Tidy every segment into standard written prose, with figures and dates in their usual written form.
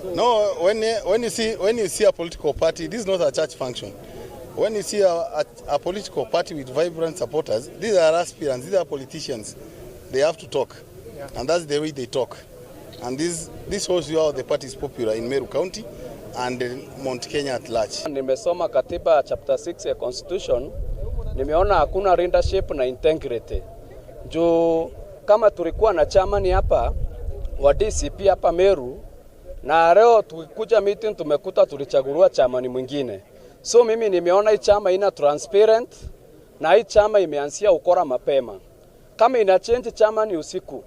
No, when you see a political party, this is not a church function. When you see a political party with vibrant supporters, these are aspirants, these are politicians. They have to talk, and that's the way they talk. And this shows you how the party is popular in Meru County and in Mount Kenya at large. Nimesoma katiba chapter 6 ya constitution, nimeona hakuna leadership na integrity. Juu kama tulikuwa na chairman hapa wa DCP hapa Meru, na leo tukikuja meeting tumekuta tulichaguliwa chairman mwingine. So mimi nimeona hii chama ina transparent na hii chama imeanzia ukora mapema. Kama ina change chairman usiku,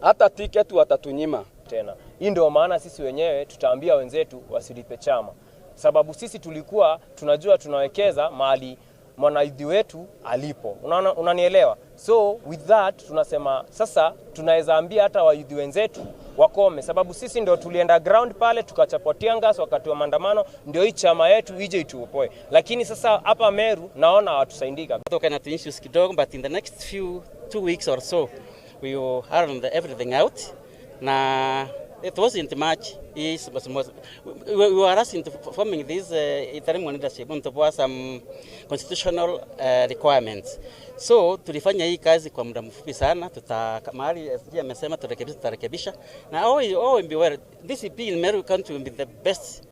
hata tiketi watatunyima. Tena. Hii ndio maana sisi wenyewe tutaambia wenzetu wasilipe chama, sababu sisi tulikuwa tunajua tunawekeza mahali mwanayouth wetu alipo. Unaona, unanielewa? So with that tunasema sasa tunaweza ambia hata wayouth wenzetu wakome, sababu sisi ndio tulienda ground pale tukachapwa tear gas wakati wa maandamano, ndio hii chama yetu ije ituopoe. Lakini sasa hapa Meru naona hawatusaidii kabisa. Toka na issues kidogo, but in the next few 2 weeks or so we will iron everything out. Na it wasn't much is was, we were asked into forming this interim leadership to some constitutional requirements. So tulifanya hii kazi kwa muda mfupi sana, tuta mahali SG amesema turekebisha, tutarekebisha na all will be well. DCP in Meru County will be the best.